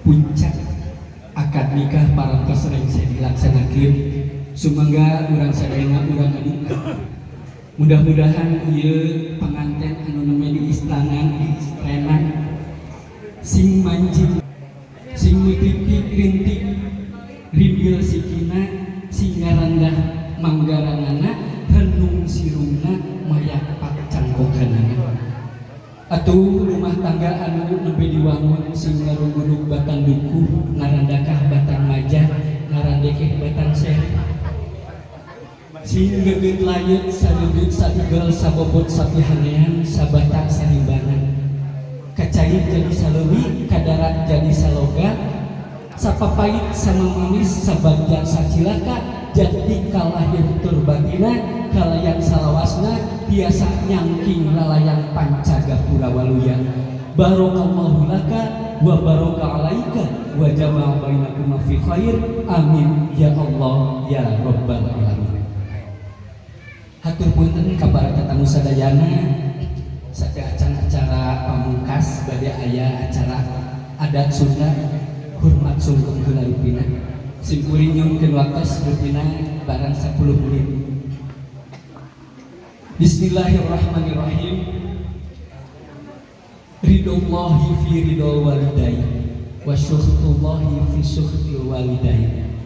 Puncak akad nikah parantos rengse dilaksanakeun. Sumangga urang sadayana urang ngadua. Mudah-mudahan ieu panganten anu nembe di istanan di istrenan sing manjing, sing mutitik rintik rimbil sikina, sing ngarandah manggaranana, renung sirungna, mayak pak cangkokanana. Atuh rumah tangga anu nembe diwangun sing ngarugudug batan dukuh, ngarandakah batan majah, ngarandekeh batan sereh, sing geget layet sageget saigel sabobot sapihanean sabata sarimbanan, kacait jadi saleuwi, kadarat jadi saloga, sapapait sama manis, sabagja sacilaka, jadi kalahir tur batina kalayan salawasna biasa nyangking lalayang pancagapura waluya. Barokallahu laka wa baraka alaika wa jama'a bainakuma fi khair, amin ya Allah ya rabbal alamin. Hatur punten ka para tetamu sadayana, sateuacan acara pamungkas bade aya acara adat Sunda hormat sungkem heula rupina. Sim kuring nyungkeun waktos rupina barang 10 menit. Bismillahirrahmanirrahim. Ridullahi fi ridol walidain wa syukhtullahi fi syukhtil walidain.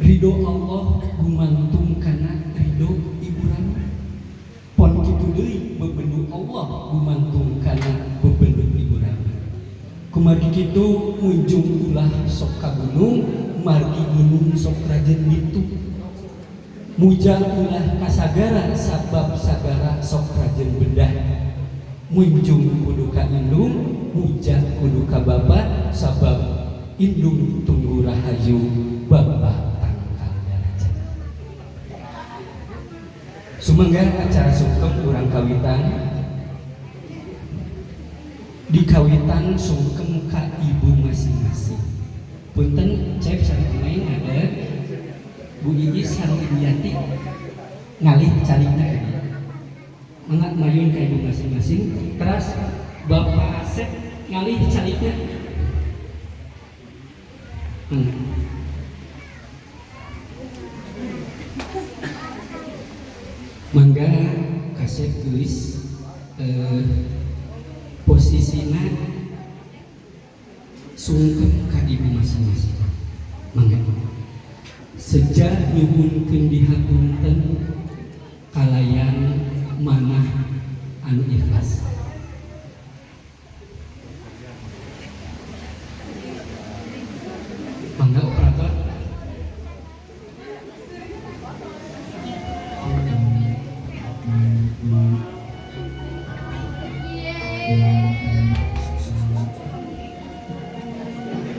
Ridho Allah gumantung kana ridho ibu rama. Pon kitu deui bebendu Allah gumantung kana bebendu ibu rama. Kumargi kitu munjung ulah sok ka gunung, margi gunung sok rajen ditu. Muja ulah ka sagara sabab sagara sok rajen bedah. Munjung kudu ka indung, muja kudu ka bapa sabab indung tunggu rahayu, bapa tangkal darajat. Sumangga acara sungkem urang kawitan. Dikawitan sungkem ka ibu masing-masing. Punten cep sareng neng ada Bu Iis sareng Ibu Yanti ngalih calikna ka dieu. Mangga mayun ka ibu masing-masing. Teras Bapak Asep ngalih calikna. Mangga kasep tulis posisina sungkem ka ibu masing-masing. Mangga sejak nyuhunkeun dihapunten kalayan manah anu ikhlas. Mangga operator.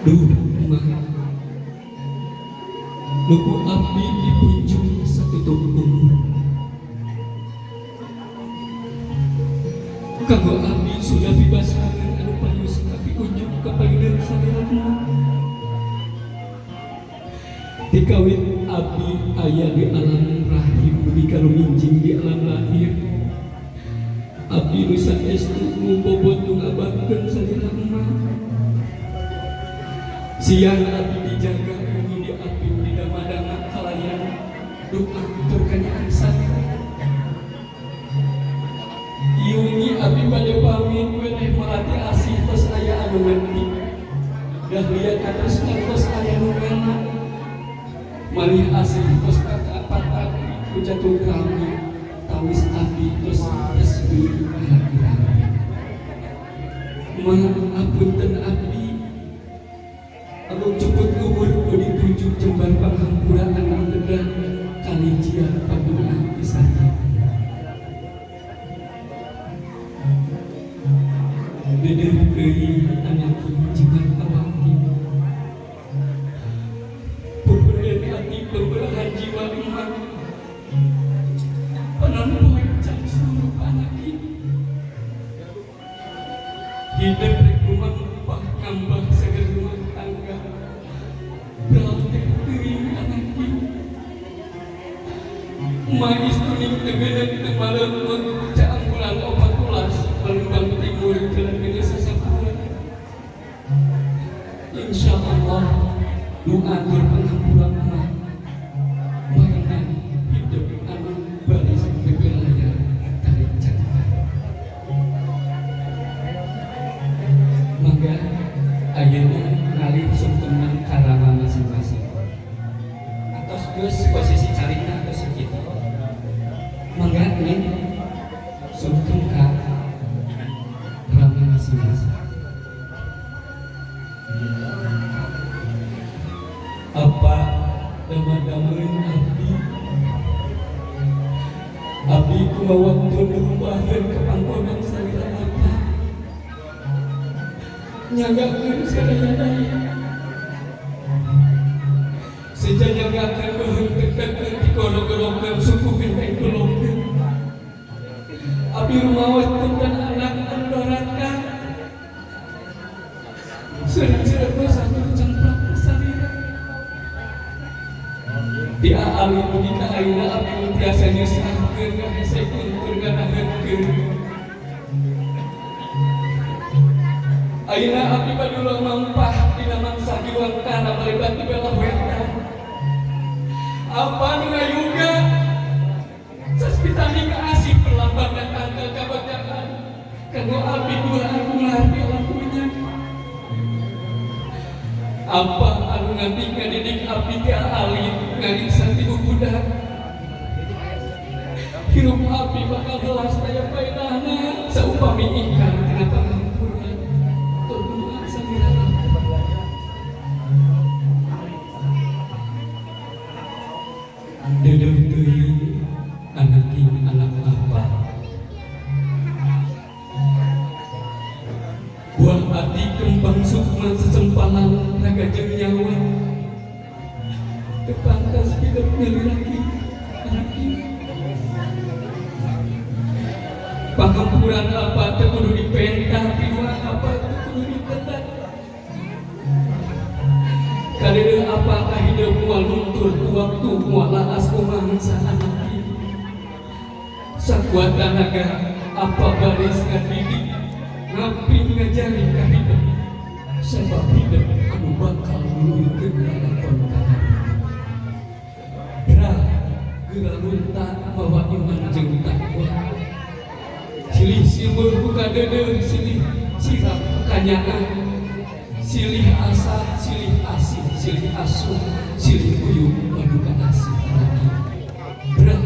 Duh, mah nuku abdi dipunjung satutup umur. Kanggo abdi sudah bibasangan anu payus tapi unjuk kapayunan salirana. Dikawit abdi aya di alam rahim bagi kaluminjing di alam lahir. Abdi nu saestu ngubobot nu ngababkeun salira emak. Siang abdi dijaga wengi diapin di damadana kalayan doa tur kanyaan salira. Iungi abdi bade pamit weneh malati asih tos aya anu ngerti. Dahlia katresna tos aya nu ngana. Malih asih tos kata ku jatuh kami tawis abdi tos resmi anak. Ma apunten abdi agung cuput umur nu dituju jembar panghampura anu kedah kali jia paguna pisahna. Dedeh deui anak jimat awaki. Pupurian hati pembelahan jiwa emak. Panon poe can seluruh anaki. Hidup rek rumah ngambah seger rumah tangga. Berarti teuing anaki. Insya Allah doa tur panghampura mah marengan hidup anu baris bebelayar tarik cangkang. Mangga ayeuna ngalih sungkeman ka rama masing-masing. Atos geus posisi carina atos sakitu. Mangga nih sungkem ka rama masing-masing. Apa dama-dameun abdi, abdi kumaha waktu nurubaheun ka pangkonan salira apa nyagakeun sadaya-daya seja nyagakeun beuheung tekeun digorok-gorokeun suku benteng kulokeun. Abdi rumaos tentang anak anu doraka seueur-seueur satu cengklak salira di aali dugi ka ayeuna abdi nu tiasa nyusahkeun ngahesekeun tur nganaheunkeun. Ayeuna abdi padulung mampah dina mangsa diwangkara malibat di belah wetan. Apa nu ngayuga saspitani kaasih perlamban datang ke kabagjaan kanggo abdi duaan ular di alam dunya. Apa anu nganti ngadidik abdi ti alit ngariksa ti bubudak hirup abdi bakal gelas daya paedahna saupami ingkar tina pangampura tur doa salira. Dedeuh teuing anaking anak apa buah ati kembang sukma sesempalan raga jeung nyawa teu pantas hidup nyaliraki anaki. Pangampuran apa teu kudu dipentah, piduan apa teu kudu ditetak. Kadeudeuh apa ka hidup moal luntur ku waktu moal laas ku mangsa anaki. Sakuat tanaga apa baris ngadidik ngaping ngajari ka hidup sabab hidup anu bakal nuluykeun lalakon kaharep. Dra geura lunta mawa iman jeung takwa. Silih simbur ku kadeudeuh, silih sirap ku kanyaah, silih asa, silih asih, silih asuh, silih uyuh maduka asih anaki. Dra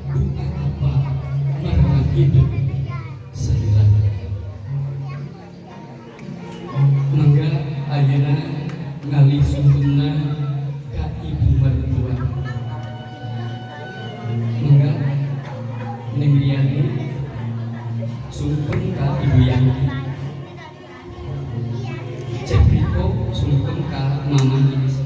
doa apa marengan hidup salira. Mangga ayeuna ngalih sungkeumna ka ibu mertua. Mangga Neng Riani sungkem ka Ibu Yanti. Cepriko sungkem ka Mama Iis.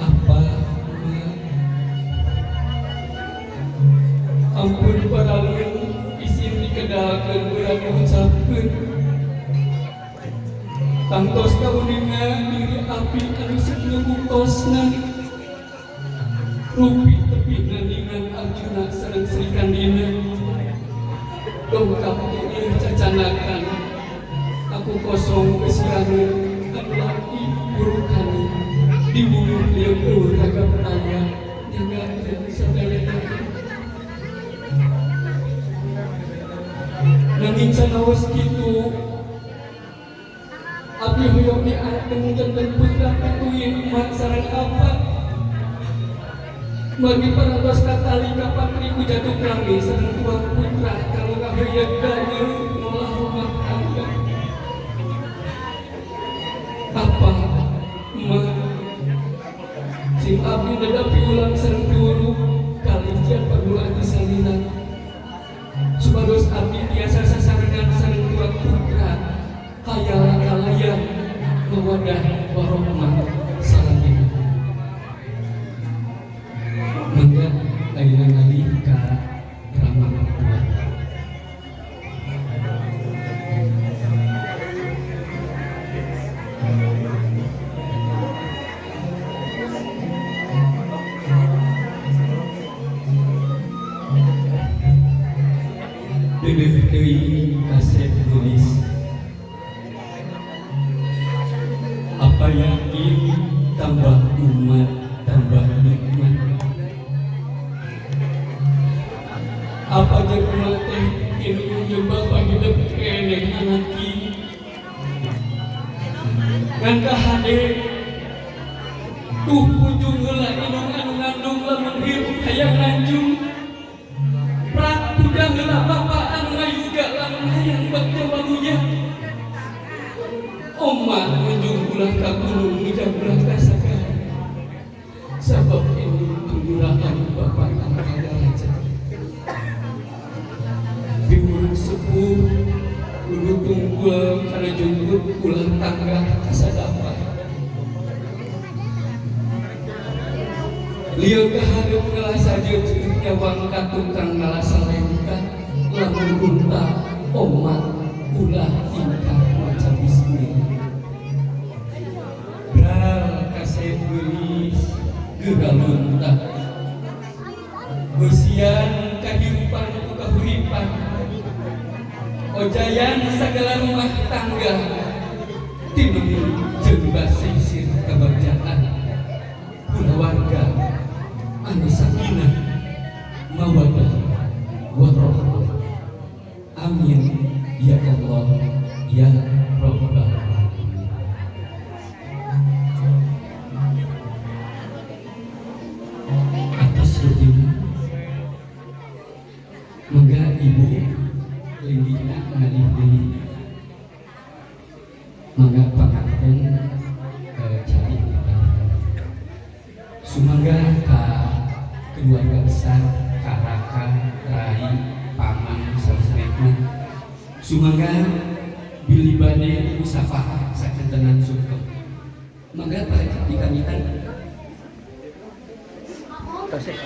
Apa Ma? Ampun paralun isin dikedalkeun urang ngucapkeun. Tangtos kauninga diri abdi anu sok ngabuktosna. Rupi tepi nandingan Arjuna sareng Sri Kandina. Dongkap ieu cacanakan. Aku kosong geus rangu anu laki burukani. Dibunuh lieu eueuh ragam aya nyagakeun sadayana. Nanging sanaos kitu abdi hoyong dianteng janten putra pituin emak sareng apa. Bagi parantos katali kapatri ku jatuh kami sareng tuang putra kanggo kahoyong damel ngolah rumah tangga. Apa emak sing abdi nedapi ulang sareng piwuru kalih jian paduaan ti salila. Supados abdi tiasa sasarengan sareng tuang putra kaya kalayan mawadah warahmah salamina. Mangga ayeuna ngalih ka rama mertua. Deui kasep geulis. Apa yakin tambah umat tambah nikmat? Apa jeung umat teh indung jeung bapak hidup keneh anaki ngan kahade tuh punjung heula indung anu ngandung lamun hirup hayang lanjung, prak pujang heula bapak anu ngayuga lamun hayang bagja waluya, oma munjung ulah ka gunung, ngijang ulah ka sagara, sabab indung tungguraan bapak anu raja. Piwuruk sepuh kudu tungkul kana jungkut, ulah tangga kasadapa. Lieu kahareup ngalasa jeujeut, nyawang ka tukang ngalasa lengkah, lamun unta omat ulah tingkah maca bismillah. Bral kasep geulis geura luntah, beusian kahirupan ku kahuripan, ojayan sagala rumah tangga, tinemu jeung basisir kabagjaan kulawarga anu sakinah mawadah warahmah. Amin ya Allah ya Rabbal alamin. Atas rutinu mangga ibu linggihna ngalih deui, mangga panganten cari sumangga ka keluarga besar, ka raka, rai, paman sasarekna. Sumangga bilih bade musafah sakantenan sungkem, mangga Pak Haji dikangitan. Tasik.